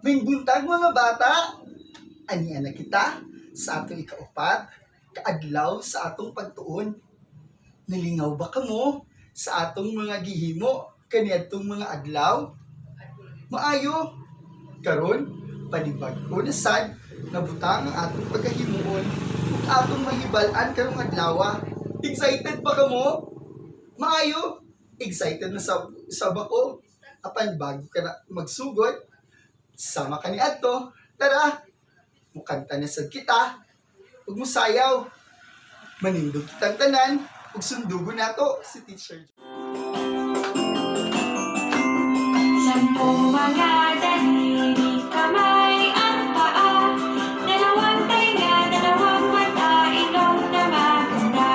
Maayong buntag, mga bata! Ania na kita sa atong ikaupat kaadlaw sa atong pagtuon. Nalingaw ba kamo sa atong mga gihimo kaniadtong mga adlaw? Maayo! Karon, panibag-o na sad nga butang ang atong pagkahimuon ug atong mahibal-an karong adlaw. Excited ba kamo? Maayo! Excited na sab ako. Apan bago ka na magsugod, sama ka ni adto. Tara! Mukanta na sad kita. Ug musayaw. Manindog kitang tanan ug sundugon nato si Teacher. 10 mga daliri, kamay at paa, dalawang tainga, dalawang mata, ilong na maganda.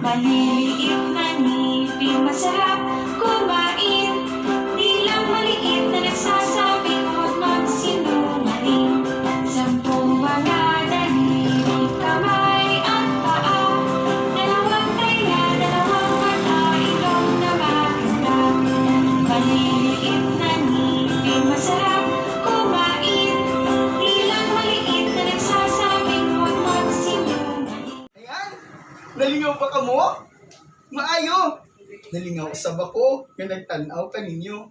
Maliliit na ngipin, masarap kumain. Dilang maliit na nagsasabing huwag magsinungaling. 10 mga daliri, kamay at paa, dalawang tainga, dalawang mata, ilong na maganda. Maliliit na ngipin, masarap kumain. Dilang maliit na nagsasabing huwag magsinungaling. Ayan! Nalingaw ba kamo? Maayo! Nalingaw usab ako nga nagtan-aw kaninyo.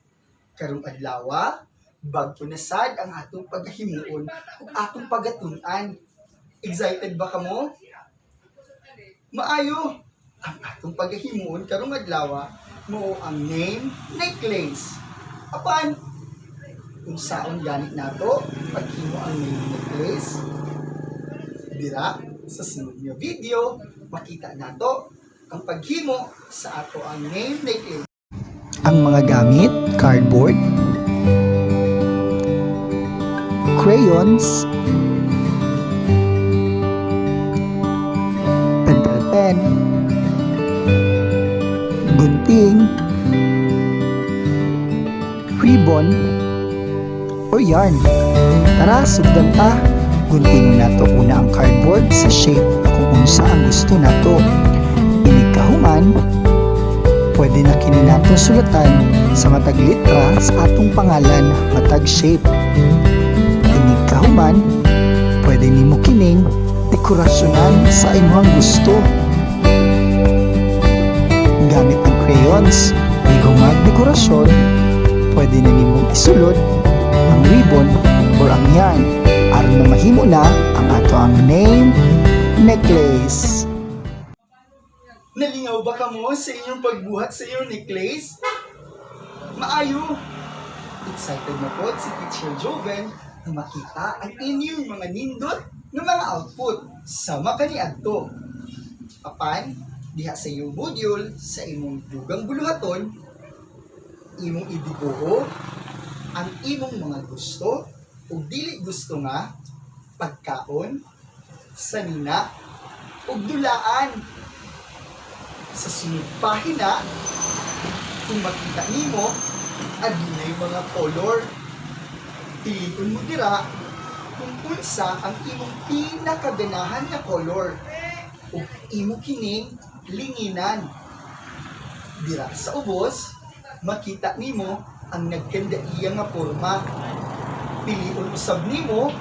Karong adlawa, bag-o na sad ang atong paghimuon ug atong pagatun-an. Excited ba kamo? Maayo! Ang atong paghimuon karong adlaw mao ang name necklace. Apan, unsaon ganit nato paghimo ang name necklace? Dira sa sunod nga video, makita nato ang paghimo sa ato ang name necklace. Ang mga gamit: cardboard, crayons, pentel pen, gunting, ribbon, or yarn. Tara, sugdan ta. Gunting nato una ang cardboard sa shape na kung unsa ang gusto nato. Inig kahuman, pwede na kini nato sulatan sa matag litra sa atong pangalan matag shape. Inig kahuman, pwede nimo kining dekorasyonan sa imong gusto. Gamit ang crayons, ig dekorasyon, pwede na nimong isulod ang ribbon or ang yarn aron na mahimo na ang ato ang name necklace. Nalingaw ba kamo sa inyong pagbuhat sa inyong necklace? Maayo! Excited na po si Teacher Joven na makita ang inyong mga nindot ng mga output sama kaniadto. Apan, diha sa iyong module, sa imong dugang buluhaton, imong idibuho ang imong mga gusto o dili gusto nga pagkaon, sanina, ug dulaan. Sa sunod pahina, kung makita nimo, adunay mga color. Piliun mo dira kung unsa ang imong pinakaganahan nga color ug imo kining linginan. Dira sa ubos, makita nimo ang nagkandaiya nga porma. Piliun usab nimo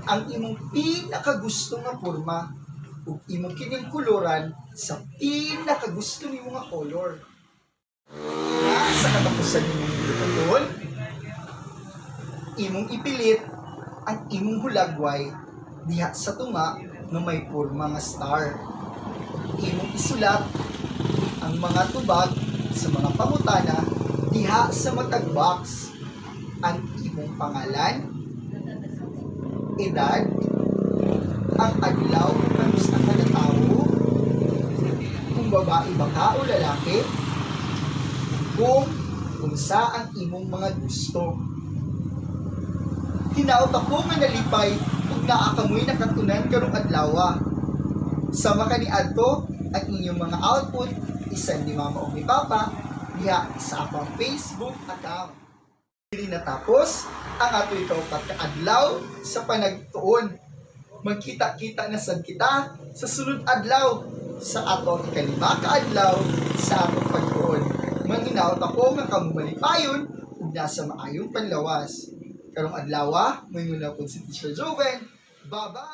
ang imong pinakagusto nga porma ug imo kining koloran sa pinakagusto nimo nga color. Na sa katapusan nimong buluhaton, imong ipilit ang imong hulagway diha sa tunga nga may porma nga star. Ug imong isulat ang mga tubag sa mga pangutana diha sa matag box: ang imong pangalan, edad, ang adlaw kung kamusta ka na tawo, kung babae ba ka o lalaki, kung unsa ang imong mga gusto. Hinaot ako nga nalipay ug naa kamoy nakatunan karong adlaw. Sama kaniadto, ang inyong mga output isend ni Mama o ni Papa diha sa akong Facebook account. Diri natapos ang ato ikaupat ka adlaw sa panagtuon. Magkita-kita na sad kita sa sunod adlaw sa atong ikalima ka adlaw sa atong pagtuon. Manghinaot ako nga kamo malipayon ug nasa maayong panlawas. Karong adlaw, moingon na po si Teacher Joven. Bye-bye!